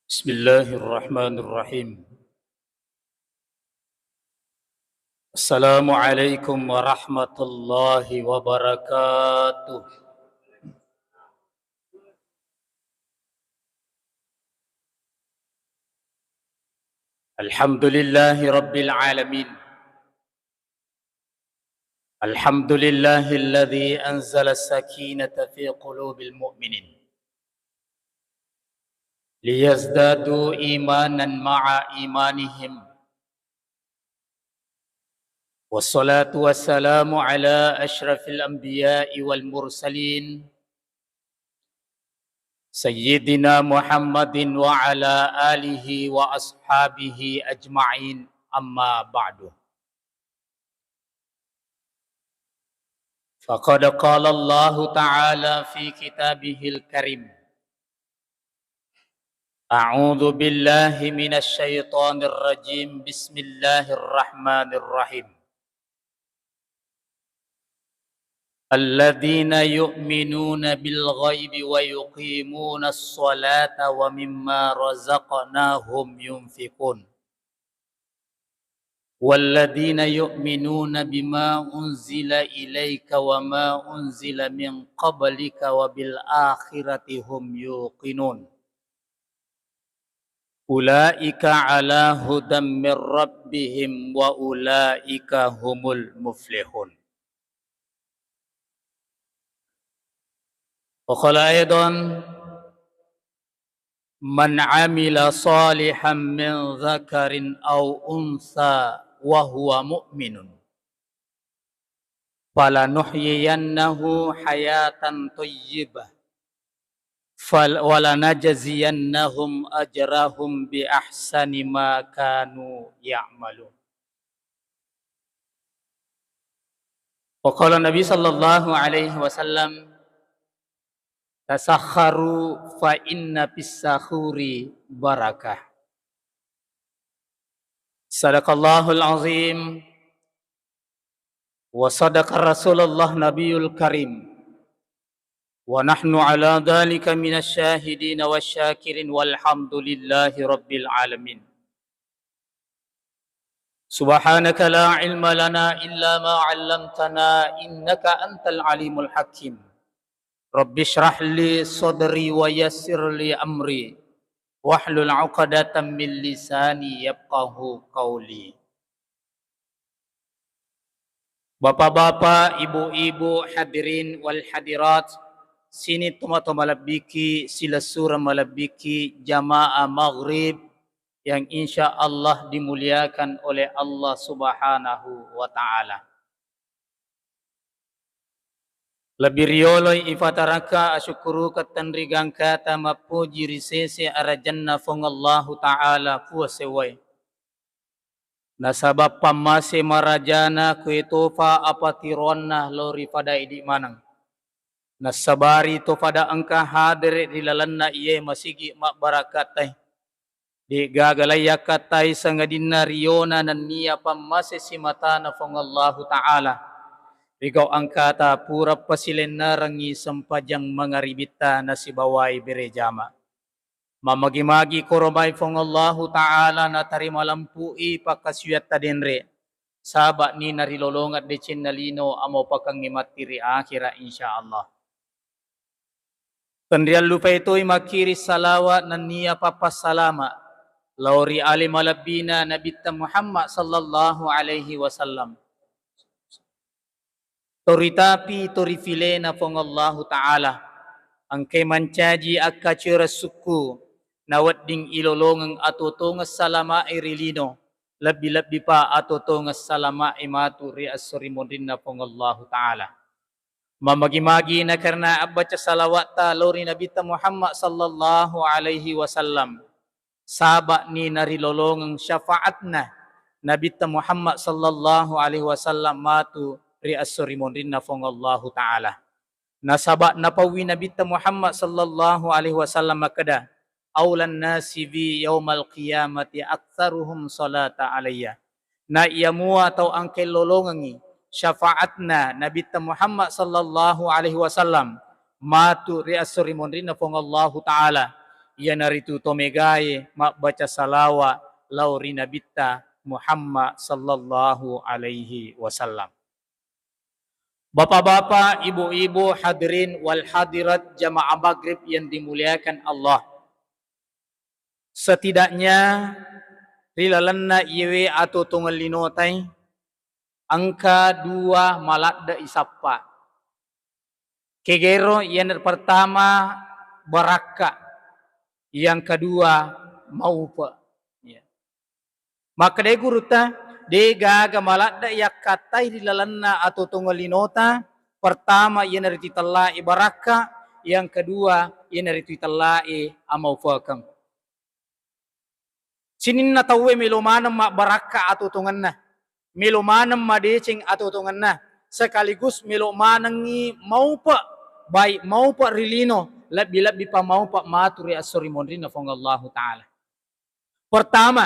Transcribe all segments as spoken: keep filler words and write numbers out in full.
بسم الله الرحمن الرحيم. السلام عليكم ورحمة الله وبركاته. الحمد لله رب العالمين. الحمد لله الذي أنزل السكينة في قلوب المؤمنين ليزدادوا إيمانا مع إيمانهم. والصلاة والسلام على أشرف الأنبياء والمرسلين سيدنا محمد وعلى آله وأصحابه أجمعين، أما بعد. فقد قال الله تعالى في كتابه الكريم: أعوذ بالله من الشيطان الرجيم. بسم الله الرحمن الرحيم. الذين يؤمنون بالغيب ويقيمون الصلاة ومما رزقناهم ينفقون. والذين يؤمنون بما أنزل إليك وما أنزل من قبلك وبالآخرة هم يوقنون. أولئك على هدى من ربهم وأولئك هم المفلحون. وقال أيضا: من عمل صالحا من ذكر أو أنثى وهو مؤمن فلنحيينه حياة طيبة فل-، ولنجزينهم أجرهم بأحسن ما كانوا يعملون. وقال النبي صلى الله عليه وسلم: تسحروا فإن في السحور بركة. صدق الله العظيم وصدق رسول الله النبي الكريم ونحن على ذلك من الشاهدين والشاكرين والحمد لله رب العالمين. سبحانك لا علم لنا إلا ما علمتنا إنك أنت العليم الحكيم. رب اشرح لي صدري ويسر لي أمري واحلل عقدة من لساني يفقهوا قولي. Bapak-bapak, ibu-ibu, hadirin wal hadirat, sining tomatoa malebbiki, silessureng malebbiki, jamaah maghrib yang insya Allah dimuliakan oleh Allah Subhanahu wa Ta'ala. Lebbi rioloi ifatarakka asukkurukeng tenri gangkata mappoji ri sese arajanna Fuang Allahu Ta'ala Puang Sewwae. Nasaba pammase marajana koe tofa apatiroanna lao ri fada idi maneng. Nassabari to fada engka hadere ri lalenna iye masigi mabbarakkattae. De'gaga lai yakkattai sangadinna riyona nennia pammase simatana Fuang Allahu Ta'ala. Rigau engkata pura pasilennerengngi sempajang mangaribitta nasibawai bere jama. Mammagi-magi koromai Fuang Allahu Ta'ala natarima lempu'i pakkasiwiatta denre, saba'ni narilolongeng decenna lino amaupakengnge matti ri akhira, insya Allah. Tenriallupai toi makkiri salawa nennia pappassalama lao ri ale malebbina Nabitta Muhammad sallallahu alaihi wasallam. Toritapi torifilena Fuang Allahu Ta'ala, engkai mancaji akkacoereng sukku, nawedding ilolongeng atuo-tuongeng salamae ri lino, lebbi-lebbipa atuo-tuongeng salamae matu ri esso ri monrinna Fuang Allahu Ta'ala. Mammagi-magi nakarena abbaca salawatta lao ri Nabitta Muhammad sallallahu alaihi wasallam. Saba'ni narilolongeng syafaatna Nabitta Muhammad sallallahu alaihi wasallam matu ri esso ri monrinna Fuang Allahu Ta'ala. Nasaba napauwi Nabitta Muhammad sallallahu alaihi wasallam makkeda, "Aulan nasi bi yaumal qiyamati aktsaruhum salata alayya." Na iya mua tau engkae lolongengngi syafaatna Nabitta Muhammad sallallahu alaihi wasallam matu ri esso ri monrinna Fuang Allahu Ta'ala, iyanaritu to megae mabbaca salawa lao ri Nabitta Muhammad sallallahu alaihi wasallam. Bapak-bapak, ibu-ibu, hadirin wal hadirat jamaah maghrib yang dimuliakan Allah. Setidaknya ri lalenna iyewe atotongeng linotai engka dua maladde isappa. Kegero, yang pertama barakka, yang kedua maupe. Ya. Makkedai gurutta, de gaga maladde yakkattai ri lalenna atotongeng linota, pertama iyanaritu itellae barakka, yang kedua iyanaritu itellae amaupekeng. Sininna tauwe melo maneng mabbarakka atotongenna, melo maneng madeceng atotongenna, sekaligus melo manengngi maupe, baik maupe ri lino, lebbi-lebbi pa maupe matu ri esso ri monrinna Puang Allahu Ta'ala. Pertama,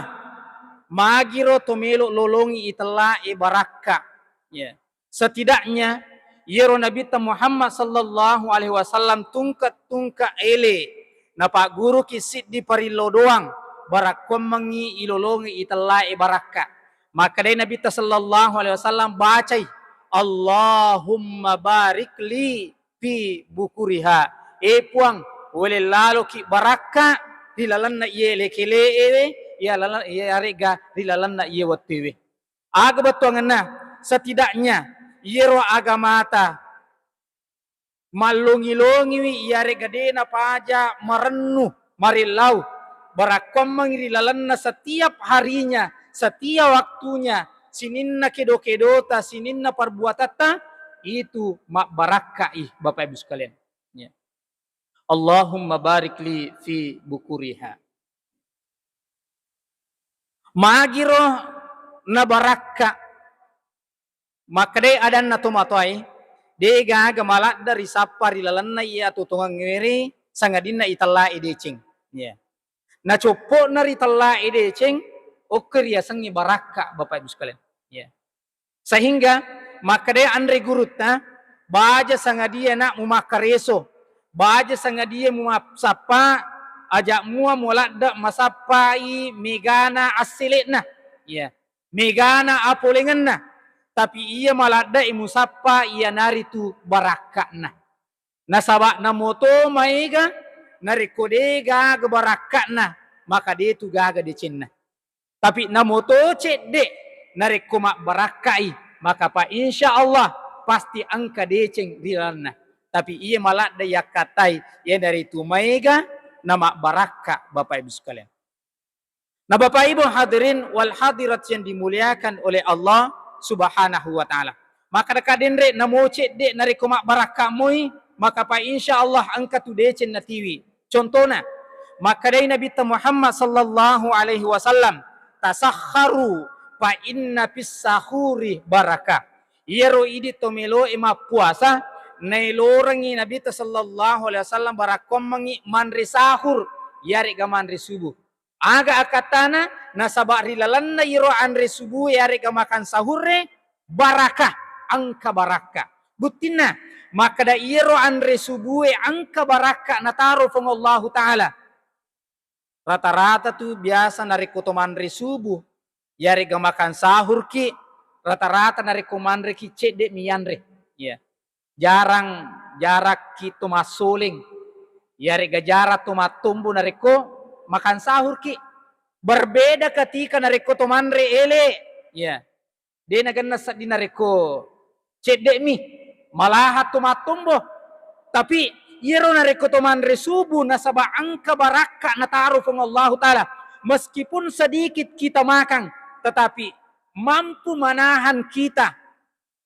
magiro to melo lolongi itellae barakka. Ya. Setidaknya, iyaro Nabitta Muhammad sallallahu alaihi wasallam tungke-tungke ele, napagguruki siddi parillo doang, barakkuammengngi ilolongi itellae barakka. Makkedai Nabitta sallallahu alaihi wasallam, bacai, "Allahumma barik li fi bukuriha." E Puang, wele laloki barakka ri lalenna iye lekeleewe, iya lale-, iyaregga ri lalenna iye wettuewe. Aga bettuangenna? Setidaknya iyero agamata mallongi-longiwi, iyaregga de napaja marennu, marillau, barakkuammeng ri lalenna setiap harinya, setiap waktunya, sininna kedo-kedota, sininna perbuatatta, itu mabbarakkai, Bapak Ibu sekalian. Ya. Allahumma barik li fi bukuriha. Magiro nabarakka. Makkedai adanna tomatoae, de gaga maladde risappa ri lalenna iya atotongengnge ri sangadinna itellae deceng. Ya. Nacoppo'na ri tellae deceng, okko riasengnge barakka, Bapak Ibu sekalian. Ya. Sehingga makkedai anre gurutta, baja sangadia nak mumakkareso, baja sangadia mumassappa, aja mua mualadde masappai megana assele'na. Ya. Megana apolengenna, tapi iya maladde'i musappa iyanaritu barakka'na. Nasaba namoto maega, narekko de gaga barakka'na, maka detu gaga decenna. Tapi namoto cedde, narekko mabbarakka'i, maka pa insya Allah pasti engka deceng ri lalenna. Tapi iya maladde yakkattai, iyanaritu maega namabbarakka, Bapak Ibu sekalian. Nah, Bapak Ibu hadirin wal hadirat yang dimuliakan oleh Allah Subhanahu wa Ta'ala. Maka deka denre namo cedde narekko mabbarakka moi, maka pa insya Allah engka tu deceng natiwi. Contohna, makkedai Nabitta Muhammad sallallahu alaihi wasallam, "Tasahharu fa inna fis sahuri barakah." Iyaro idi to meloe mappuasa, nailorengi Nabitta sallallahu alaihi wasallam barakkuammengi manre sahur, iyaregga manre subuh. Aga akkattana? Nasaba ri lalenna iyaro anre subue iyaregga makan sahurre, barakah, engka barakka. Buttinna, makkeda iyaro anre subue engka barakka nataro Puang Allahu Ta'ala. Rata-rata tu biasa narekko to manre subuh, iyaregga makan sahurki, rata-rata narekko manreki cedde mi yanre. Iya. Jarang, jarakki to massoleng. Iyaregga jarang to mattombo narekko makan sahurki. Berbeda ketika narekko to manre ele. Iya. De nagenna sedding narekko cedde'mi, malahan to mattombo. Tapi iyaro narekko to manre subuh nasaba engka barakka nataro Puang Allahu Ta'ala. Meskipun sedikit kita makan, tetapi mampu menahan kita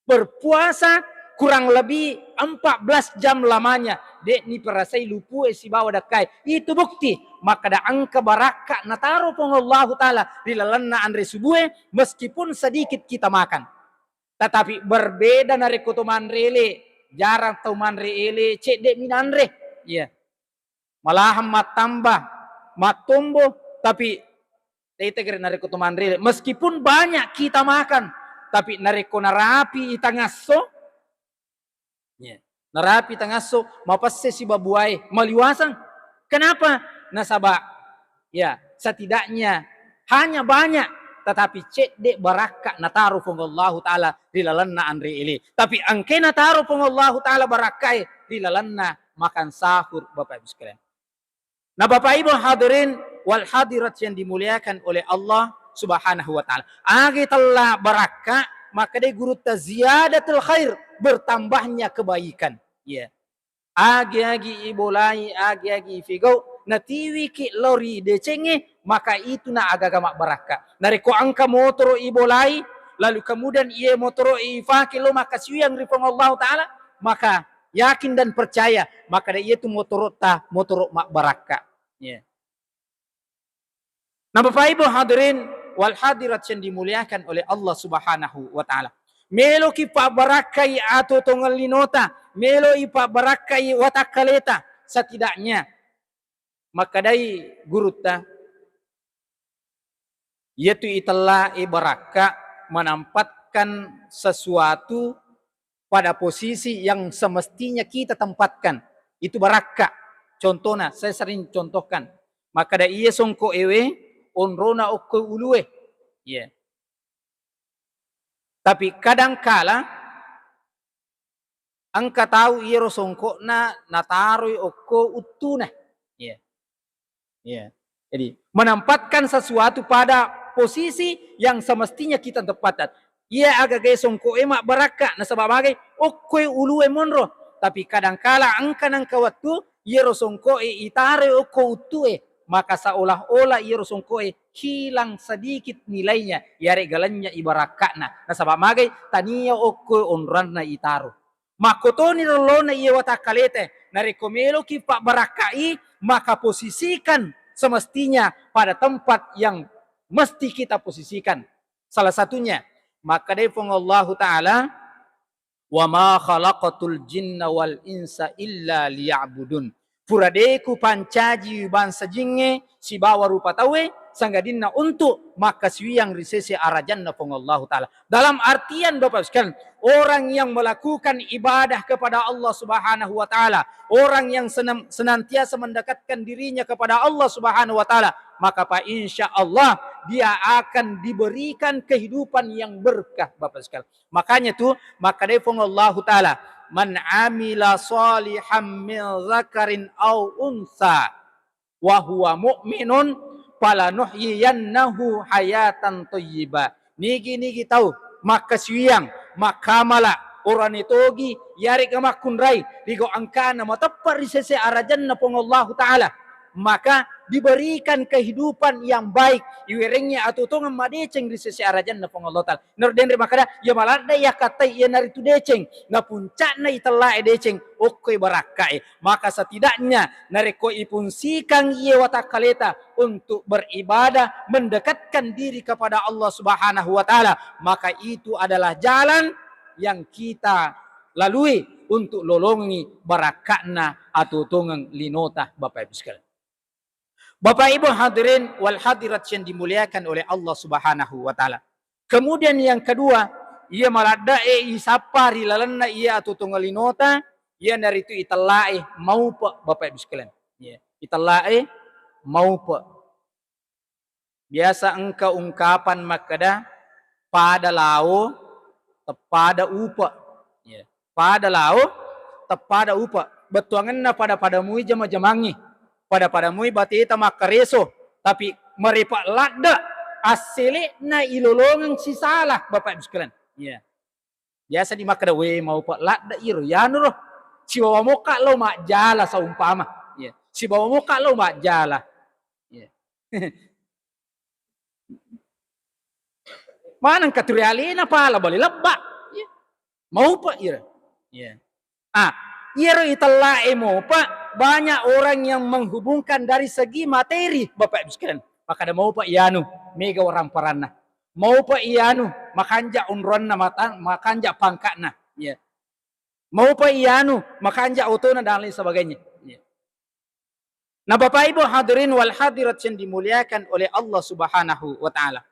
berpuasa kurang lebih empat belas jam lamanya, de'ni perasai lupue sibawa dakkae. Itu bukti makkeda engka barakka nataro Puang Allahu Ta'ala ri lalenna anre subue, meskipun sedikit kita makan. Tetapi berbeda narekko to manre ele, jarang tau manre ele, cedde mi nanre. Iya. Malahan mattamba, mattombo, tapi tete gere narekko to manre ele. Meskipun banyak kita makan, tapi narekko narapi itangasso, iya, narapi tangasso, mapesse sibabuae, maliwasang. Kenapa? Nasaba, ya, setidaknya hanya banyak, tetapi cedde barakka nataro Puang Allahu Ta'ala ri lalenna anre ele. Tapi engke nataro Puang Allahu Ta'ala barakkae ri lalenna makan sahur, Bapak Ibu sekalian. Nah, Bapak Ibu hadirin wal hadirat yang dimuliakan oleh Allah Subhanahu wa Ta'ala. Agi tella barakka, maka dai gurutta ziyadatul khair, bertambahnya kebaikan. Ya. Agi-agi ibolai, agi-agi ifigau, natiwiki lao ri decengnge, maka itu na agaga mabbarakka. Narekko engka motoro ibolai, lalu kemudian iye motoro ifake lao makkasiwiang ri Puang Allahu Ta'ala, maka yakin dan percaya, maka da iyatu motorotta motoro mabbarakka. Ya. Nah, Bapak Ibu hadirin wal hadirat yang dimuliakan oleh Allah Subhanahu wa Ta'ala. Meloki pabbarakkai atotongeng linota, meloi pabbarakkai watakkaleta, setidaknya makkadai gurutta, iyatu itellae barakka menempatkan sesuatu pada posisi yang semestinya kita tempatkan. Itu barakka. Contohna, saya sering contohkan. Makkada iya songko ewe, onrona okko ulue. Iya. Tapi kadangkala engka tau iyaro songkokna nataroi okko uttuna. Iya. Iya. Jadi, menempatkan sesuatu pada posisi yang semestinya kita tempatkan. Iya, agaga songko e mabbarakka, nasaba magai, okkoi ulue monro. Tapi kadangkala engka nengka wettu, iyaro songko e itaroi okko uttu e, maka seolah-olah iyaro songko e hilang sedikit nilainya, iyarega lennye i barakka'na. Nasaba magai, tania okko onranna itaro. Makkotoni rellona iye watakkalete, narekko meloki pabbarakkai, maka posisikan semestinya pada tempat yang mesti kita posisikan. Salah satunya, makkadai Puang Allahu Ta'ala, "Wa ma khalaqatul jinna wal insa illa liya'budun." Pura de' kupancaji bangsa jingnge sibawa rupa tauwe, sangadinna untuk makkasiwiang ri sese arajanna Puang Allahu Ta'ala. Dalam artian, Bapak sekalian, orang yang melakukan ibadah kepada Allah Subhanahu wa Ta'ala, orang yang senam-, senantiasa mendekatkan dirinya kepada Allah Subhanahu wa Ta'ala, maka, Pak, insya Allah dia akan diberikan kehidupan yang berkah, Bapak sekalian. Makanya tu, makkadai Puang Allahu Ta'ala, "Man amila salihan min zakarin au unsa wa huwa mu'minun falanuhyiyannahu hayatan thayyibah." Nigi-nigi tau makkasiwiang, makkamala, orane togi, yarega makkunrai, rigau engkana mateppe' ri sese arajanna Puang Allahu Ta'ala, maka diberikan kehidupan yang baik, iwerengngi atotongeng madeceng ri sese arajanna Puang Allahu Ta'ala. Naro denre makkada, iya maladde iyakkattai iyanaritu deceng, na punca'na itellae deceng, okkoi barakka'e. Maka setidaknya narekko ifungsikan iye watakkaleta untuk beribadah, mendekatkan diri kepada Allah Subhanahu wa Ta'ala, maka itu adalah jalan yang kita lalui untuk lolongi barakka'na atotongeng linota, Bapak Ibu sekalian. Bapak Ibu hadirin wal hadirat yang dimuliakan oleh Allah Subhanahu wa Ta'ala. Kemudian yang kedua, iya maladde'e isappa ri lalenna iya atotongeng linota, iyanaritu itellae maupe', Bapak Ibu sekalian. Iya, itellae maupe'. Biasa engka ungkapan makkada, pada lao, teppada upe'. Iya. Pada lao, teppada upe'. Bettuangenna pada-pada mui jama-jamangngi. Pada-pada mui bateta makkareso. Tapi marepa' ladde', assele'na ilolongeng sisala, Bapak Ibu sekalian. Iya. Biasa di makkada, "We, maupe' ladde' iro, iyanuro. Sibawa mokka' lao majjala," saumpama. Iya. Sibawa mokka' lao majjala. Iya. Maneng katuri alena pala bale lebba. Iya. Maupe' iro. Iya. Ah, iyaro itellae maupe', banyak orang yang menghubungkan dari segi materi, Bapak Ibu sekalian. Makkada maupe' iyanu, mega waramparanna. Maupe' iyanu, makanja' onronna mata-, makanja' pangka'na. Iya. Maupe' iyanu, makanja' otona dan lain sebagainya. Iya. Nah, Bapak Ibu hadirin wal hadirat yang dimuliakan oleh Allah Subhanahu wa Ta'ala.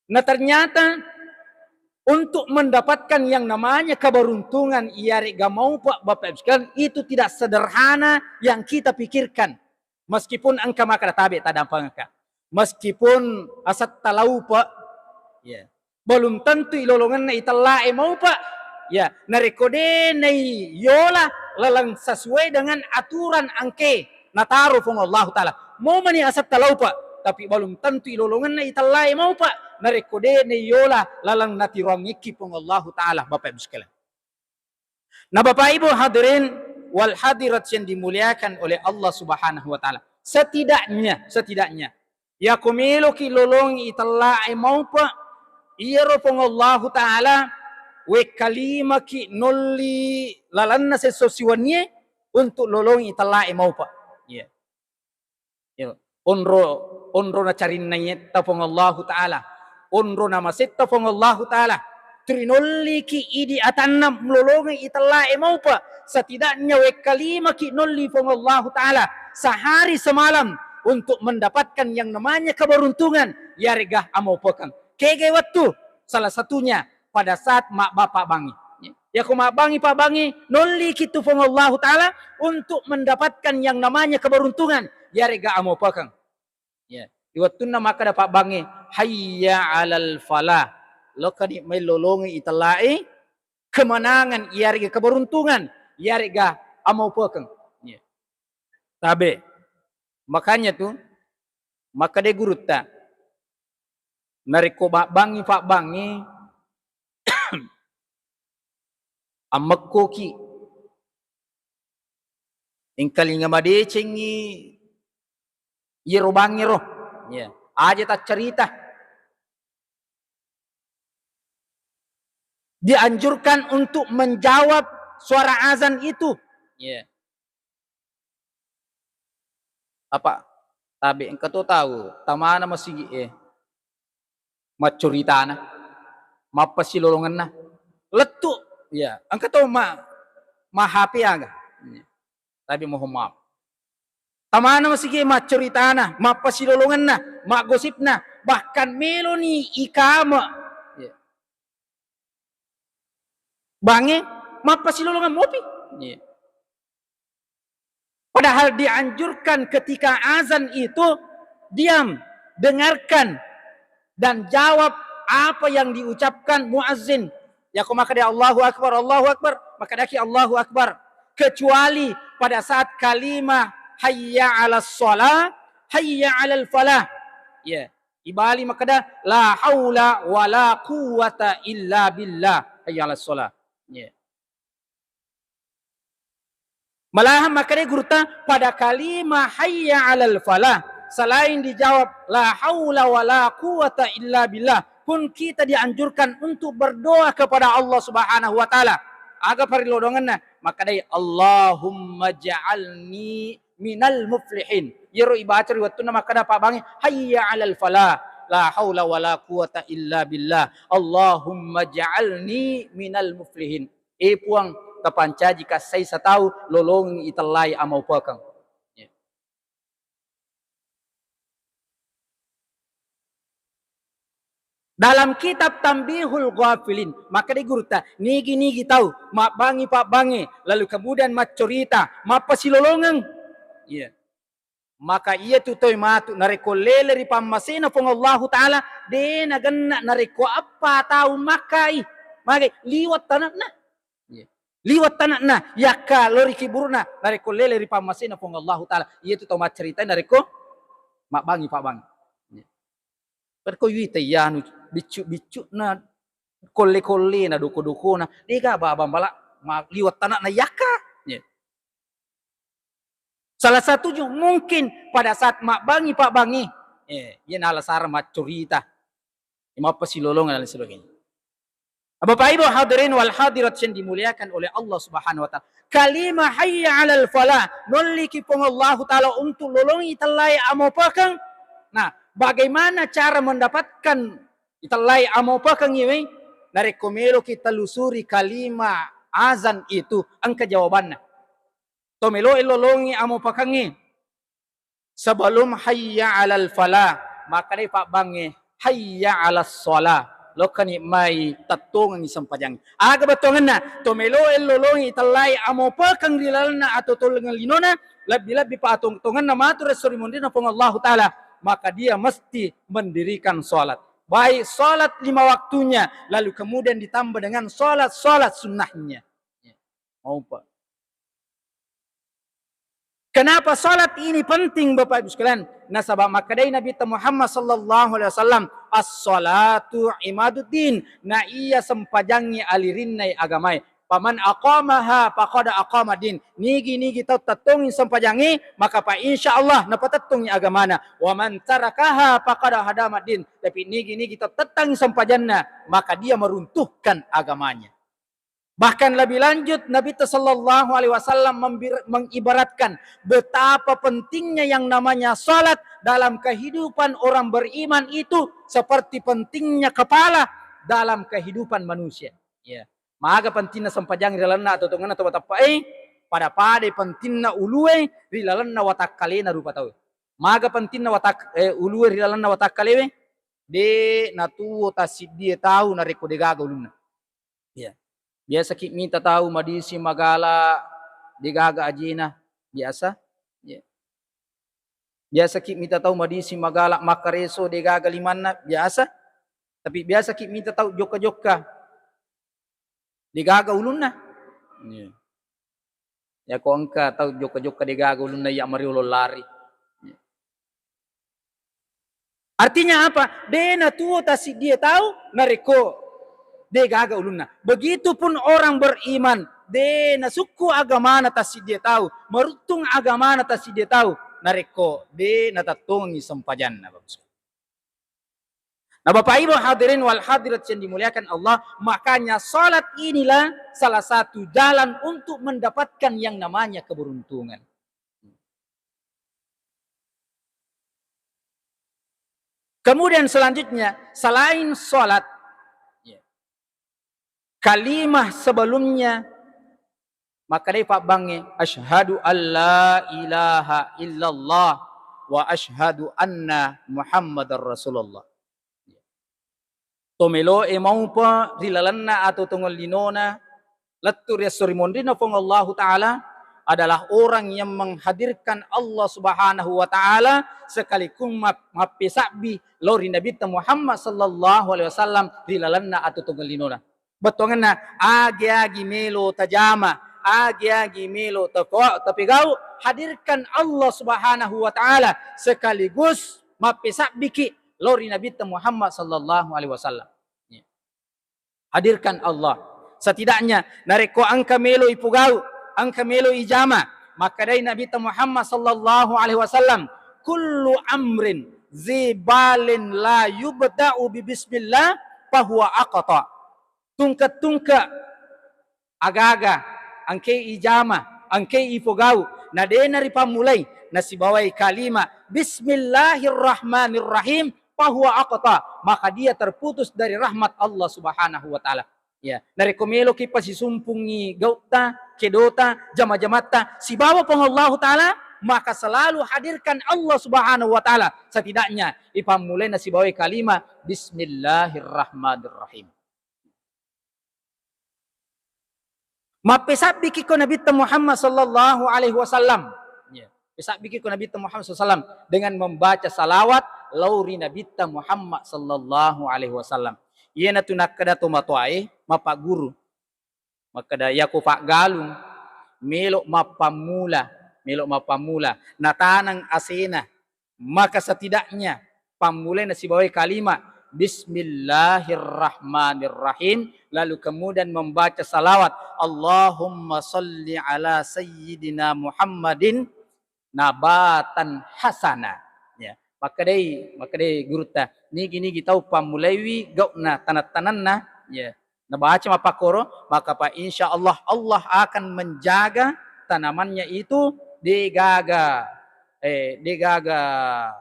Nah, ternyata untuk mendapatkan yang namanya keberuntungan, iyarega maupe', Bapak Ibu sekalian, itu tidak sederhana yang kita pikirkan. Meskipun engka makkeda tabe tadampengekka. Meskipun asetta laupe, ya, belum tentu ilolongenna itellae maupe. Ya, narekko de naiyola laleng sesuai dengan aturan engke nataro Puang Allahu Ta'ala. Mau mani asetta laupe, tapi belum tentu ilolongenna itellae maupe. Narekko de naiyola laleng natiroangngikki Puang Allahu Ta'ala, Bapak Ibu sekalian. Nah, Bapak Ibu hadirin wal hadirat yang dimuliakan oleh Allah Subhanahu wa Ta'ala. Setidaknya, setidaknya, yako meloki lolongi itellae maupe, iyaro Puang Allahu Ta'ala wekkalimaki nolli lalenna sesso siwennie untuk lolongi itellae maupe. Iya. Iya. Onro, onro nacarinnaietta Puang Allahu Ta'ala. Onro namasetta Puang Allahu Ta'ala. Trinolliki idi atanna melolongi itellae maupe. Setidaknya wekkalimaki nolli Puang Allahu Ta'ala sehari semalam untuk mendapatkan yang namanya keberuntungan, yarega amaupekeng. Kege wettu, salah satunya pada saat mabbapa bangi. Yako mabbangi pabbangi, nolliki tu Puang Allahu Ta'ala untuk mendapatkan yang namanya keberuntungan, yarega amaupekeng. Ya. Di wettunna makkeda pabbangi, "Hayya 'alal falah." Lokani mai lolongi itellae kemenangan, yarega keberuntungan, yarega amaupekeng. Ya. Tabe. Makanya tu, makkeda gurutta, narekko mabbangi pabbangi, ammekkoki. Engkalinga madecengngi iyaro bangngero. Ya. Aja taccarita. Dianjurkan untuk menjawab suara azan itu. Ya. Apa? Tabe engka to tau tamana masigi e maccoritana, mappasilolongenna, lettu. Ya, engka to ma, ma H P aga. Ya. Tabe mohon maaf. Tamana masigi e maccoritana, mappasilolongenna, maggosipna, bahkan meloni ikame. Ya. Bange, mappasilolongan mopi. Iya. Padahal dianjurkan ketika azan itu diam, dengarkan, dan jawab apa yang diucapkan muazin. Yako makkeda Allahu Akbar, Allahu Akbar, makkedaki Allahu Akbar. Kecuali pada saat kalimah hayya 'alas shalah, hayya 'alal falah. Ya. Ibali makkeda, "La haula wala quwwata illa billah. Hayya 'alas shalah." Ya. Malahan makkeda gurutta pada kalimah hayya 'alal falah, selain dijawab, "La haula wala quwwata illa billah," pun kita dianjurkan untuk berdoa kepada Allah Subhanahu wa Ta'ala. Aga parilodongenna? Makkedai, "Allahumma ja'alni minal muflihin." Iyaro ibaca ri wettunna makkeda pabbangi, "Hayya 'alal falah, la haula wala quwwata illa billah, Allahumma ja'alni minal muflihin." Eh Puang, tapancaji kassai satau, lolongi itellai amaupekeng. Ya. Dalam kitab Tambihul Ghafilin, makkedai gurutta, nigi-nigi tau mabbangi pabbange, lalu kemudian maccorita, mappasilolongeng. Iya. Maka iyatu toi matu narekko lele ri pammasena Puang Allahu Ta'ala, de nagenna narekko eppa taung makkai, magai liwat tanakna. Iya. Liwat tanakna, yakka lao ri kiburuna, narekko lele ri pammasena Puang Allahu Ta'ala, iyatu tau macceritai narekko mabbangi pabbangi. Iya. Narekko wita iyanu biccu-biccuna, kolle-kollena, doko-dokona, dega baba bala ma-, liwat tanakna yakka. Iya. Salah satunya mungkin pada saat mabbangi pabbangi, eh, iya nala sara maccorita. Mappasilolongeng dan lain sebagainya. Bapak Ibu hadirin wal hadirat yang dimuliakan oleh Allah Subhanahu wa Ta'ala. Kalimah hayya 'alal falah, nolliki Puang Allahu Ta'ala untuk lolongi itellai amaupekeng. Nah, bagaimana cara mendapatkan itellai amaupekeng iwe? Narekko meloki telusuri kalimah azan itu, engka jawabanna. To meloe lolongi amaupekengnge sebelum hayya 'alal falah, makkedai pabbangnge, "Hayya 'alas shalah." Lokkani mai tettongengngi sempajang. Aga bettuangenna? To meloe lolongi itellai amaupekeng ri lalenna atau tolengeng linona, lebbi-lebbi pa atong-, tongenna matu ri esso ri munrinna Puang Allahu Ta'ala, maka dia mesti mendirikan sholat. Baik sholat lima waktunya, lalu kemudian ditambah dengan sholat-sholat sunnahnya. Maupa. Kenapa salat ini penting, Bapak Ibu sekalian? Nasaba makkedai Nabi Muhammad sallallahu alaihi wasallam, "As-salatu imaduddin." Na iya sempajangngi alirinnai agamae. "Faman aqamaha faqad aqamaddin." Nigi-nigi tau tettongi sempajangngi, maka pa insya Allah napatettongi agamana. "Wa man tarakaha faqad hadamaddin." Tapi nigi-nigi tau tettangi sempajanna, maka dia meruntuhkan agamanya. Bahkan lebih lanjut, Nabi sallallahu alaihi wasallam membir-, mengibaratkan betapa pentingnya yang namanya salat dalam kehidupan orang beriman itu seperti pentingnya kepala dalam kehidupan manusia. Ya. Maga pentingna sempajang ri lalenna atau tongenna to mateppe'e, pada-pada pentingna ulue ri lalenna watakkalena rupa tau. Maga pentingna watak-, eh, ulue ri lalenna watakkalewe, de natuo tassiddie tau narekko degaga ulunna. Iya. Biasaki mita tau madising magala degaga ajena, biasa. Iya. Biasaki mita tau madising magala makkareso degaga limanna, biasa. Tapi biasaki mita tau jokka-jokka degaga ulunna. Iya. Yako engka tau jokka-jokka degaga ulunna, iya mariolo lari. Artinya apa? De natuo tassiddie tau narekko degaga ulunna. Begitupun orang beriman, de nasukku agamana tassiddie tau, maruttung agamana tassiddie tau narekko de natettongengngi sempajanna, Bapak. Nah, Bapak Ibu hadirin wal hadirat yang dimuliakan Allah, makanya salat inilah salah satu jalan untuk mendapatkan yang namanya keberuntungan. Kemudian selanjutnya, selain salat, ya, kalimah sebelumnya, makkedai pabbangnge, "Asyhadu alla ilaha illallah wa asyhadu anna Muhammadar Rasulullah." To meloe maupa ri lalenna atau tongellinona lettu ri esso ri monrinna Puang Allahu Ta'ala adalah orang yang menghadirkan Allah Subhanahu wa Ta'ala sekaligus map-, mappesabbi lao ri Nabitta Muhammad sallallahu alaihi wasallam ri lalenna atau tongellinona. Bettuangenna, agi-agi melo tajama, agi-agi melo tapo-, tapegau, hadirkan Allah Subhanahu wa Ta'ala sekaligus mappesabbiki lao ri Nabitta Muhammad sallallahu alaihi wasallam. Hadirkan Allah. Setidaknya, narekko engka melo ipogau, engka melo ijama, makkedai Nabitta Muhammad sallallahu alaihi wasallam, "Kullu amrin zibalin la yubda'u bi bismillah fahuwa aqta." Tungke-tungke aga-aga engkei ijama, engkei ipogau, na de naripammulai nasibawai kalima bismillahirrahmanirrahim, fahuwa aqta, maka dia terputus dari rahmat Allah Subhanahu wa Ta'ala. Ya, narekko meloki pasisumpungi gautta, kedota, jama-jamatta sibawa Puang Allahu Ta'ala, maka selalu hadirkan Allah Subhanahu wa Ta'ala. Setidaknya ipammulai nasibawai kalima bismillahirrahmanirrahim. Mappesabbiki ko Nabitta Muhammad sallallahu alaihi wasallam. Ya. Pesabbiki ko Nabitta Muhammad sallallahu alaihi wasallam dengan membaca salawat lao ri Nabitta Muhammad sallallahu alaihi wasallam. Iyanatu nakkeda to matoae mapagguru. Makkeda, "Yako paggalung, melo mappammula, melo mappammula, nataneng asena, maka setidaknya pammulai nasibawai kalima Bismillahirrahmanirrahim, lalu kemudian membaca salawat, Allahumma salli ala sayyidina Muhammadin nabatan hasana." Ya, makkedai, makkedai gurutta, nigi-nigi tau pammulaiwi gau'na tanat-tananna, ya, nabaca mappakkoro, maka pa insya Allah, Allah akan menjaga tanamannya itu, degaga, eh, degaga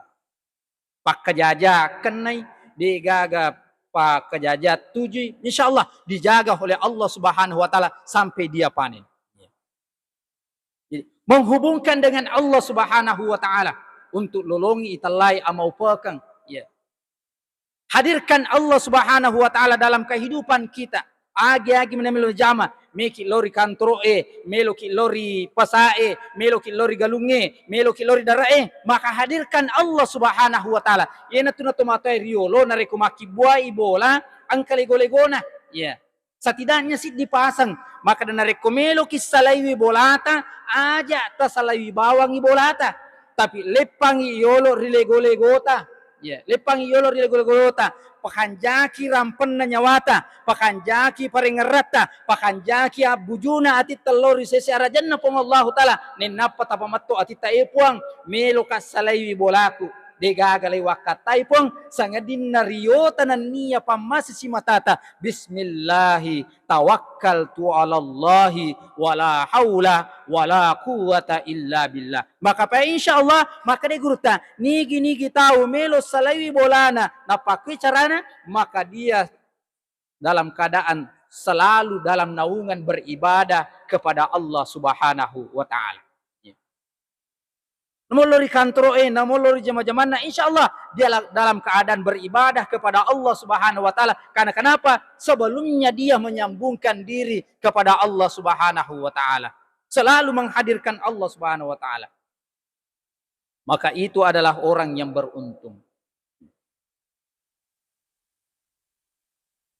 pakkajaja kennai, degaga pakkajaja tujui, insya Allah dijaga oleh Allah Subhanahu wa Ta'ala sampai dia panen. Jadi, menghubungkan dengan Allah Subhanahu wa Ta'ala untuk lolongi itellai amaupekeng. Ya. Hadirkan Allah Subhanahu wa Ta'ala dalam kehidupan kita. Agi-agi mena melo jama, meki lori kantoro e, meloki lori pasa e, meloki lori galung e, meloki lori dara e, maka hadirkan Allah Subhanahu wa Ta'ala. Iyanatu natomatoa riolo narekko makkibbuai bola, engka lego-legona. Ya. Setidaknya siddi pasang. Maka narekko meloki salaiwi bolata, aja tasalaiwi bawangi bolata. Tapi leppangi yolo ri lego-legota. Ya, leppangi yolo ri lego-legota. Pakanjaki rampenna nyawata, pakanjaki parengngerratta, pakanjaki abbujuna atitta lao ri sese arajanna Puang Allahu Ta'ala. Nennappa tapametto atitta, e Puang, meloka salaiwi bolaku. Degaga lai wakkattai Puang, sangadinna riota nennia pammase simatata. Bismillahi tawakkaltu 'alallahi wala haula wala quwwata illa billah. Maka pa insya Allah, makkeda gurutta, nigi-nigi tau melo salaiwi bolana, napakkui carana, maka dia dalam keadaan selalu dalam naungan beribadah kepada Allah Subhanahu wa Ta'ala. Namollo ri kantoro e, namollo ri jama-jamanna, insya Allah dia la-, dalam keadaan beribadah kepada Allah Subhanahu wa Ta'ala. Karena kenapa? Sebelumnya dia menyambungkan diri kepada Allah Subhanahu wa Ta'ala. Selalu menghadirkan Allah Subhanahu wa Ta'ala. Maka itu adalah orang yang beruntung.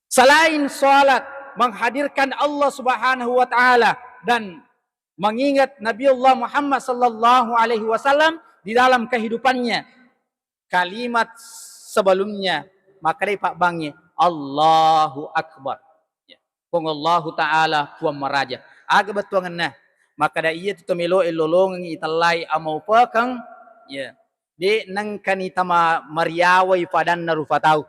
Selain salat, menghadirkan Allah Subhanahu wa Ta'ala dan mengingat Nabiullah Muhammad sallallahu alaihi wasallam di dalam kehidupannya, kalimat sebelumnya, makkedai pabbangnge, "Allahu Akbar." Ya. Puang Allahu Ta'ala, Puang Maraja. Aga bettuangenna? Makkeda, iya tu tomelo e lolongeng itellai amaupekeng, ya. De' nengkani tama mariawai fadanna rupa tau.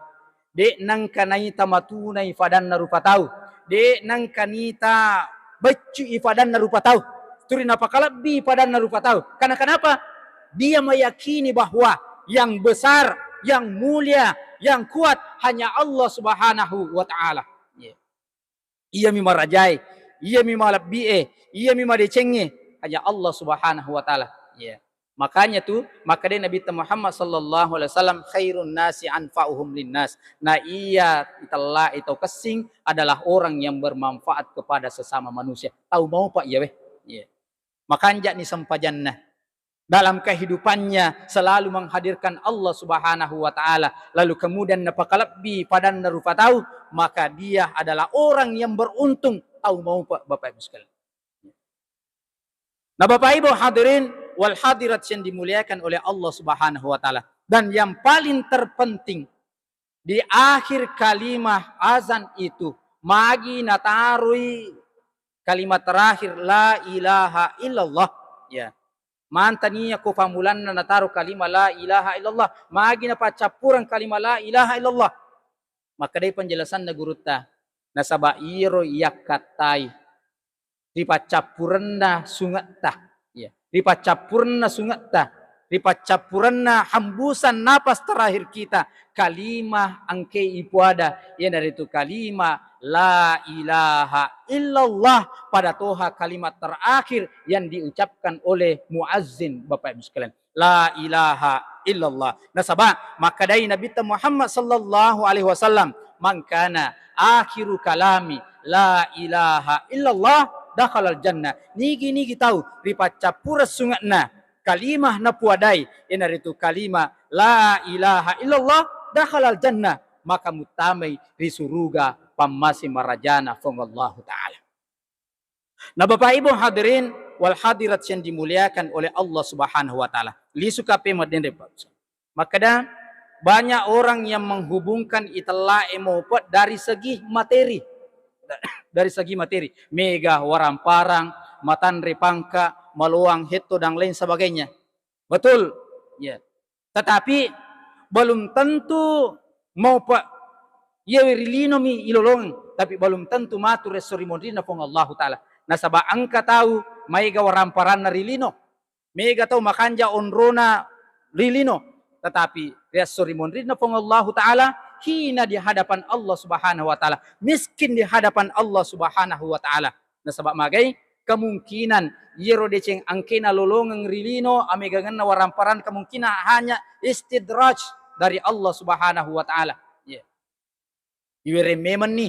De' nengka naita matunai fadanna rupa tau. De' nengka nita beccui fadanna rupa tau. Turi napakalebbi fadanna rupa tau. Karena kenapa? Dia meyakini bahwa yang besar, yang mulia, yang kuat hanya Allah Subhanahu wa Ta'ala. Iya. Iyami marajae, iyami malebbi'e, iyami madecengnge, hanya Allah Subhanahu wa Ta'ala. Iya. Makanya tu, makkedai Nabitta Muhammad sallallahu alaihi wasallam, "Khairun nasi anfa'uhum linnas." Na iya itellai tau kessing adalah orang yang bermanfaat kepada sesama manusia. Tau maupa iya we. Iya. Makanja'ni sempajanna. Dalam kehidupannya selalu menghadirkan Allah Subhanahu wa Ta'ala, lalu kemudian napakalebbi fadanna rupa tau, maka dia adalah orang yang beruntung. Tau maupa, Bapak Ibu sekalian. Nah, Bapak Ibu hadirin wal hadirat yang dimuliakan oleh Allah Subhanahu wa Ta'ala, dan yang paling terpenting, di akhir kalimah azan itu, magi nataroi kalimat terakhir, "La ilaha illallah." Ya. Mantani iya ko fammulanna nataro kalimat la ilaha illallah. Magi napaccappureng kalimat la ilaha illallah? Makkedai penjelasanna gurutta, nasaba iyaro iyakkattai ri paccappurenna sungetta, ya, ri paccappurenna sungetta, ri paccappurenna hembusan napas terakhir kita, kalimah engke ipuada, iyanaritu kalimah la ilaha illallah, pada toha kalimat terakhir yang diucapkan oleh muazzin, Bapak Ibu sekalian. La ilaha illallah. Nasaba makkedai Nabitta Muhammad sallallahu alaihi wasallam, "Man kana akhiru kalami la ilaha illallah dakhalal jannah." Nigi-nigi tau ripaccappureng sungekna kalimah napuadai, iyanaritu kalimah la ilaha illallah, dakhalal jannah, maka muttamai ri suruga pammase marajana Puang Allahu Ta'ala. Nah, Bapak Ibu hadirin wal hadirat yang dimuliakan oleh Allah Subhanahu wa Ta'ala. Lisu kape madenre, Pak. Makkeda, banyak orang yang menghubungkan itellae mope dari segi materi. Dari segi materi. Mega, waramparang, matanre pangka, maloang hetto, dan lain sebagainya. Betul? Ya. Tetapi belum tentu mope iyawe ri linomi ilolongeng, tapi belum tentu matu ri esso ri monrinna Puang Allahu Ta'ala. Nasaba engka tau maega waramparanna ri lino, mega tau makanja onrona ri lino, tetapi ri esso ri monrinna Puang Allahu Ta'ala, hina di hadapan Allah Subhanahu wa Ta'ala, miskin di hadapan Allah Subhanahu wa Ta'ala. Nasaba magai, kemungkinan iyaro deceng engkena lolongeng ri lino, amegangenna waramparan, kemungkinan hanya istidraj dari Allah Subhanahu wa Ta'ala. Iya. Iwereng memenni,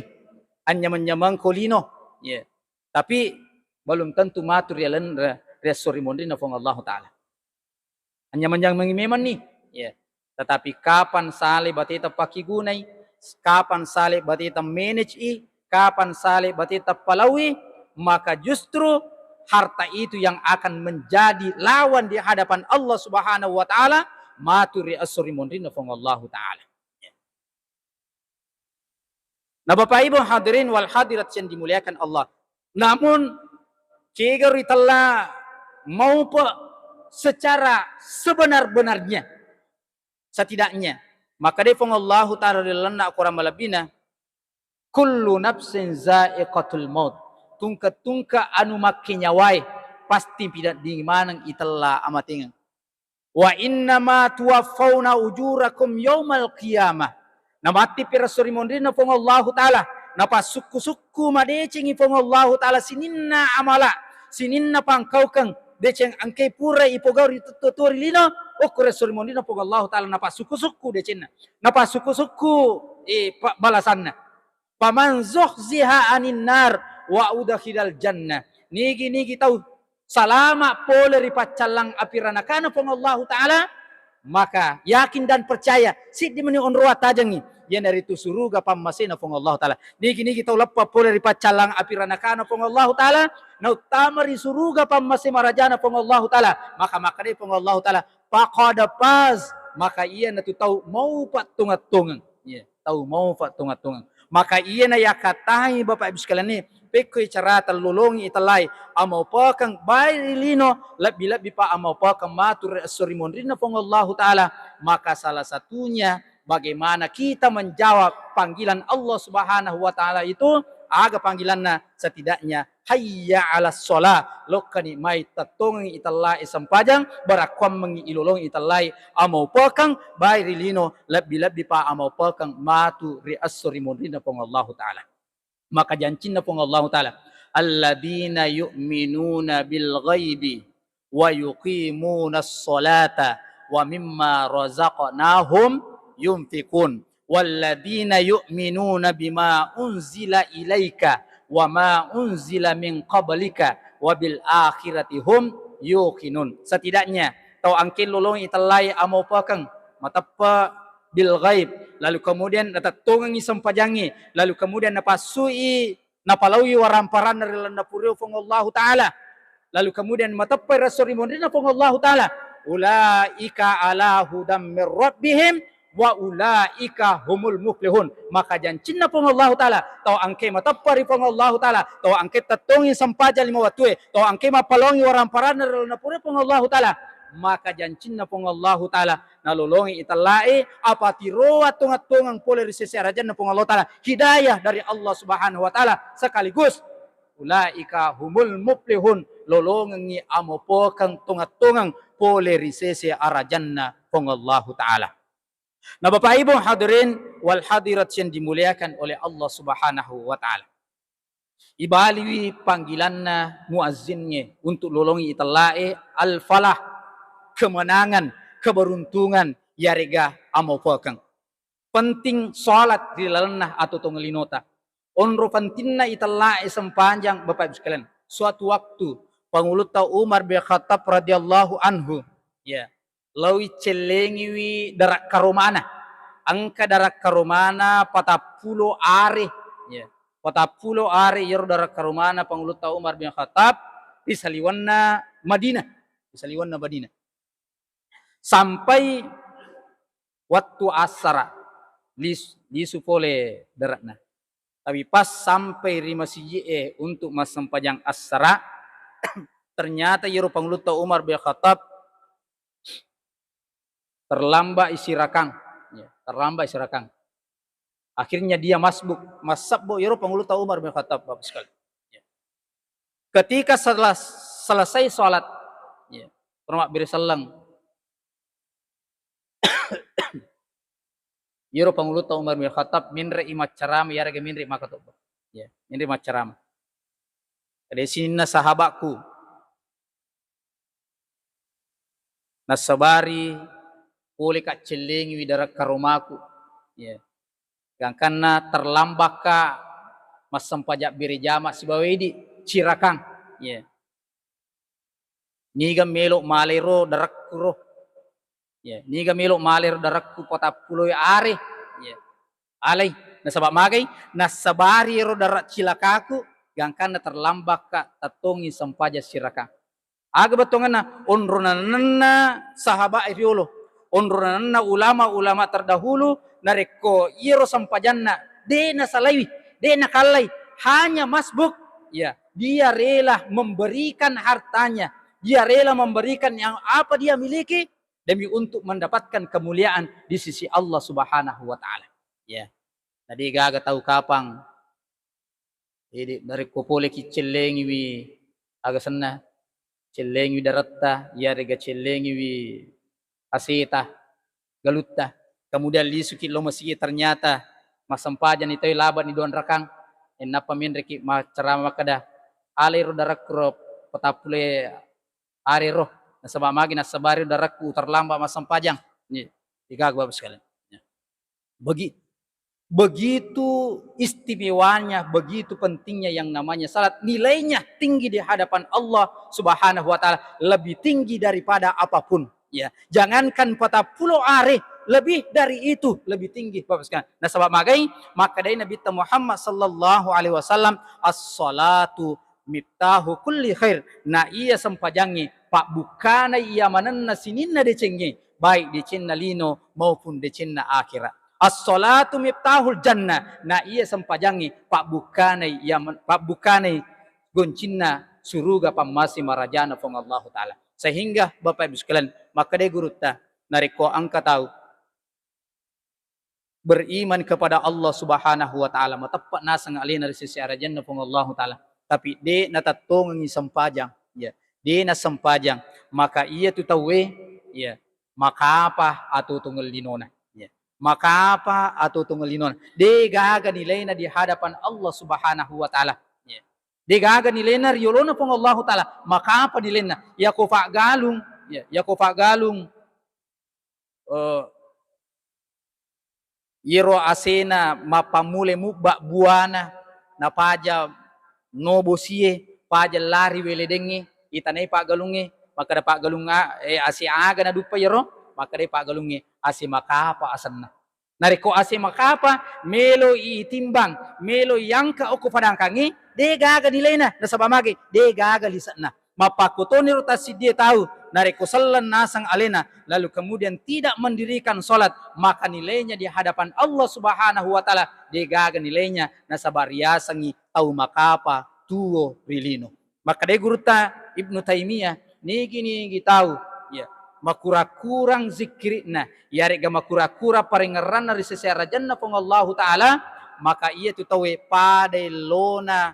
anyameng-nyamengko lino. Ya. Tapi belum tentu matu ri alen-, ri, ri esso ri monrinna Puang Allahu Ta'ala. Anyameng-nyameng memenni. Ya. Tetapi kapan sale bateta pakigunai, kapan sale bateta manage i, kapan sale bateta palaui, maka justru harta itu yang akan menjadi lawan di hadapan Allah Subhanahu wa Ta'ala, matu ri esso ri monrinna Puang Allahu Ta'ala. Ya. Nah, Bapak Ibu hadirin wal hadirat yang dimuliakan Allah. Namun, kega ritella maupe secara sebenar-benarnya. Setidaknya, maka dé Puang Allahu Ta'ala ri lalenna Al-Quran malebbina, "Kullu nafsin za'iqatul maut." Tungke-tungke anu makkenyawaé pasti pineddingi maneng itella amatengeng. "Wa innama tuwaffauna ujurakum yaumal qiyamah." Namattipi ri esso ri monrinna Puang Allahu Ta'ala, napassukku-sukku madecengi Puang Allahu Ta'ala sininna amala, sininna pangkaukeng, deceng engkai pura ipogau ri tu-, tu-, tu ri lino, okko ri esso ri monrinna Puang Allahu Ta'ala napassukku-sukku decenna, napassukku-sukku, eh, pa-, balasanna. "Faman zuhziha anin nar wa udkhilal jannah." Nigi-nigi tau salama pole ri paccallang api ranakana Puang Allahu Ta'ala, maka yakin dan percaya, siddi meni onroa tajengngi, iyanaritu suruga pammasena Puang Allahu Ta'ala. Nigi-nigi tau leppa pole ri paccallang api ranakana Puang Allahu Ta'ala, nauttama ri suruga pammase marajana Puang Allahu Ta'ala, maka makkeda Puang Allahu Ta'ala, "Faqad faz," maka iyanatu tau maupa tongeng-tongeng. Iya, tau maupa tongeng-tongeng. Maka iyana yakkatai Bapak Ibu sekalian ni, pekkoi carata lolongi itellai amaupakeng baik ri lino, lebbi-lebbi pa amaupakeng matu ri esso ri monrinna Puang Allahu Ta'ala. Maka salah satunya bagaimana kita menjawab panggilan Allah Subhanahu wa Ta'ala itu, aga panggilanna, setidaknya hayya 'alas shalah, lokkani mai tettongengngi itellae sempajang, barakkuammengngi ilolongi itellae amaupakeng baik ri lino, lebbi-lebbi pa amaupakeng matu ri esso ri monrinna Puang Allahu Ta'ala. Maka jancinna Puang Allahu Ta'ala, "Alladzina yu'minuna bil ghaibi wa yuqimunas sholata wa mimma razaqnahum yunfiqun." "Walladzina yu'minuna bima unzila ilaika wa ma unzila min qablika wa bil akhirati hum yuqinun." Setidaknya tau engke lolongi itellai amaupakeng mateppe bil ghaib, lalu kemudian natettongengngi sempajangngi, lalu kemudian napassui napalaui waramparanna ri lalenna purae Puang Allahu Ta'ala, lalu kemudian mateppai ri esso ri monrinna Puang Allahu Ta'ala, "Ulaika ala hudam mir rabbihim wa ulaika humul muflihun." Maka jancinna Puang Allahu Ta'ala, tau engke mateppa ri Puang Allahu Ta'ala, tau engke tettongi sempajang lima wattue, tau engke mappalaongi waramparanna ri lalenna purae Puang Allahu Ta'ala, maka jancinna Puang Allahu Ta'ala, nalolongi itellae, apatiroa tongeng-tongeng pole ri sese arajanna Puang Allahu Ta'ala, hidayah dari Allah Subhanahu wa Ta'ala, sekaligus ulaika humul muflihun, lolongengngi amopokeng tongeng-tongeng pole ri sese arajanna Puang Allahu Ta'ala. Nah, Bapak Ibu hadirin wal hadirat yang dimuliakan oleh Allah Subhanahu wa Ta'ala. Ibaliwi panggilanna muazzinnge untuk lolongi itellae al-falah, kemenangan, keberuntungan, yarega amopokeng. Penting salat ri lalenna atau tongeng linota. Onro pentingna itellae sempajang, Bapak Ibu sekalian. Suatu waktu Pangulutta Umar bin Khattab radhiyallahu anhu, ya, lawi cellengiwi darak karomana. Engka darak karomana patappulo are. Ya. Patappulo are iyaro darak karomana Pangulutta Umar bin Khattab ri saliwenna Madinah. Ri saliwenna Madinah. Sampai wettu assara, lis-, lisu pole darakna. Tapi pas sampai ri masiji'e untuk massempajang assara, ternyata iyaro Pangulutta Umar bin Khattab terlambat isirakang. Ya, terlambat isirakang. Akhirnya dia masbuk, massebbo iyaro Pangulutta Umar bin Khattab, Bapak sekalian. Ya. Ketika setelah selesai sholat, ya, pura mabbere selleng. Iyaro Pangulutta Umar bin Khattab menre'i maccarama, iyarega menre' makkatobba. Ya, menre' maccarama. Ada sininna sahabatku. Nassabari pole ka' cellengiwi darak karomaku. Ya. Gangkanna terlambakka massempajang bere jama sibawa idi cirakang. Iya. Niga melo malai ro darakku ro. Iya. Niga melo malai ro darakku patappulo are. Iya. Alai. Nasaba magai, nassabari ro darak cilakaku, gangkanna terlambakka tattongi sempajang sirakang. Aga bettuangenna? Onronanenna sahabat riolo, onronanenna ulama-ulama terdahulu, narekko iyaro sempajanna de nasalaiwi, de nakallai, hanya masbuk, ya, dia rela memberikan hartanya, dia rela memberikan yang apa dia miliki demi untuk mendapatkan kemuliaan di sisi Allah Subhanahu wa Ta'ala. Ya. Jadi gaga tau kapang Jadi, narekko poleki cellengiwi aga senna, cellengiwi daretta, iyarega cellengiwi aseta, galutta, kemudian lisuki lo masigi, ternyata massempajang ni tauwe, laba ni duang rakang, e, nappa menreki maccarama makkeda, "Alai ro darakku ro, patappule are ro, nasaba magi nassabari darakku terlambat massempajang." Ni, tiga Bapak sekalian. Ya. Begi-, begitu istimewanya, begitu pentingnya yang namanya salat, nilainya tinggi di hadapan Allah Subhanahu wa Ta'ala, lebih tinggi daripada apapun. Ya, jangankan patappulo are, lebih dari itu, lebih tinggi, Bapak sekalian. Nasaba magai, makkedai Nabitta Muhammad sallallahu alaihi wasallam, "As-salatu miftahu kulli khair." Na iya sempajangnge pabbukkana iya manenna sininna decengnge, baik decenna lino maupun decenna akhirat. As-salatu miftahul jannah, na iya sempajangnge pabbukkanai iya men-, pabbukkanai goncinna suruga pammase marajana Puang Allahu Ta'ala. Sehingga Bapak Ibu sekalian, makkedai gurutta, narekko engka tau beriman kepada Allah Subhanahu wa Ta'ala, mateppe naseng alena ri sese arajanna Puang Allahu Ta'ala, tapi de natattongengi sempajang, ya, de nasempajang, maka iya tu tauwe, ya, makapa atotongeng linona, ya, makapa atotongeng linona, de gaga nilaina di hadapan Allah Subhanahu wa Ta'ala, ya, de gaga nilaina ri yolona Puang Allahu Ta'ala, makapa nilaina, yako faggalung, ya, yako faggalung, eh, iyaro asena mappammulai mubba buana, napaja no bosie, paja lari weledengnge, itanai paggalungnge, makkeda paggalung a-, eh, ase aga naduppa iyaro, makkedai paggalungnge, ase makapa asenna. Narekko ase makapa, melo itimbang, melo iangka okko padangkangnge, de gaga nilaina, nasaba mage, de gaga lise'na. Mappakkutoniro tassiddie tau, narekko selleng naseng alena, lalu kemudian tidak mendirikan sholat, maka nilainya di hadapan Allah Subhanahu wa Ta'ala, de gaga nilainya, nasaba riasengngi tau makapa tuo ri lino. Makkedai gurutta Ibnu Taimiyah, nigi-nigi tau, ya, makurang-kurang zikkiri'na, yarega makurang-kurang parengngeranna ri sese arajanna Puang Allahu Ta'ala, maka iya tu tauwe pada ellona,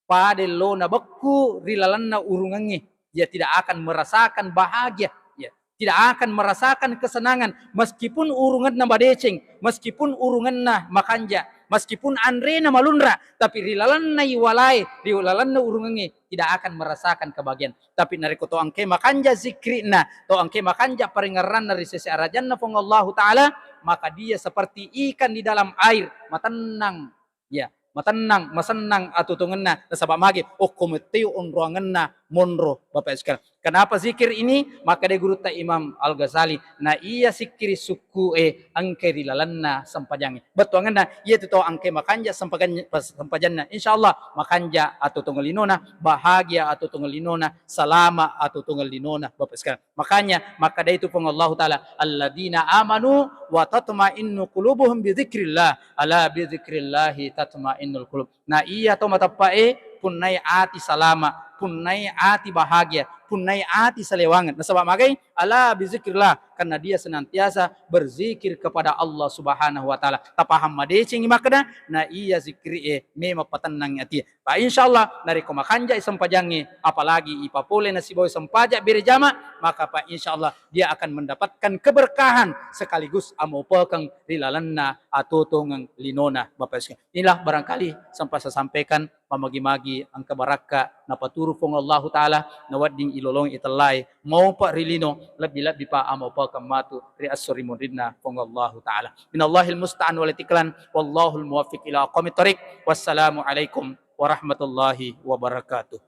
pada ellona bekku ri lalenna urungengnge. Ia tidak akan merasakan bahagia, ya, tidak akan merasakan kesenangan, meskipun urungenna madeceng, meskipun urungenna makanja, meskipun anrena malunra, tapi ri lalenna iwalae, ri lalenna urungengnge tidak akan merasakan kebahagiaan. Tapi narekko to engkae makanja zikkiri'na, to engkae makanja parengngeranna ri sese arajanna Puang Allahu Ta'ala, maka dia seperti ikan di dalam air, matennang, ya, matennang, masennang atuo-tuongenna, nasaba magi, okko mettoi onroangenna monro, Bapak Ibu sekalian. Kenapa zikir ini? Makkedai gurutta Imam Al-Ghazali, na iya sikkiri sukku'e engkai ri lalenna sempajangnge. Bettuangenna, iya tu tau engkai makanja sempagan-, sempajanna, insya Allah makanja atuo-tuongeng linona, bahagia atuo-tuongeng linona, salama atuo-tuongeng linona, Bapak Ibu sekalian. Makanya, makkeda itu Puang Allahu Ta'ala, "Alladzina amanu wa tatma'innu qulubuhum bi dzikrillah, ala bi dzikrillahi tatma'innul qulub." Na iya to mateppa'e, punnai ati salama, punnai ati bahagia, punnai ati salewangeng. Nasaba magai? Ala bi dzikrillah, karena dia senantiasa berzikir kepada Allah Subhanahu wa Ta'ala. Tapahang madecengi makkeda, na iya zikiri'e memang patennangi atie. Pa insya Allah, narekko makanjai sempajangnge, apalagi ipapole nasibawai sempajang bere jama, maka pa insya Allah dia akan mendapatkan keberkahan sekaligus amaupekeng ri lalenna atuo-tuongeng linona, Bapak Ibu sekalian. Inilah barangkali sempat saya sampaikan, mamagi-magi engka barakka napaturu Puang Allahu Ta'ala, nawedding ilolong itellae, maupa ri lino, lebbi-lebbi pa amaupakeng matu ri esso ri munrinna Puang Allahu Ta'ala. Minallahil musta'an wal tiklan, wallahul muwaffiq ila aqwamit thariq. Wassalamualaikum warahmatullahi wabarakatuh.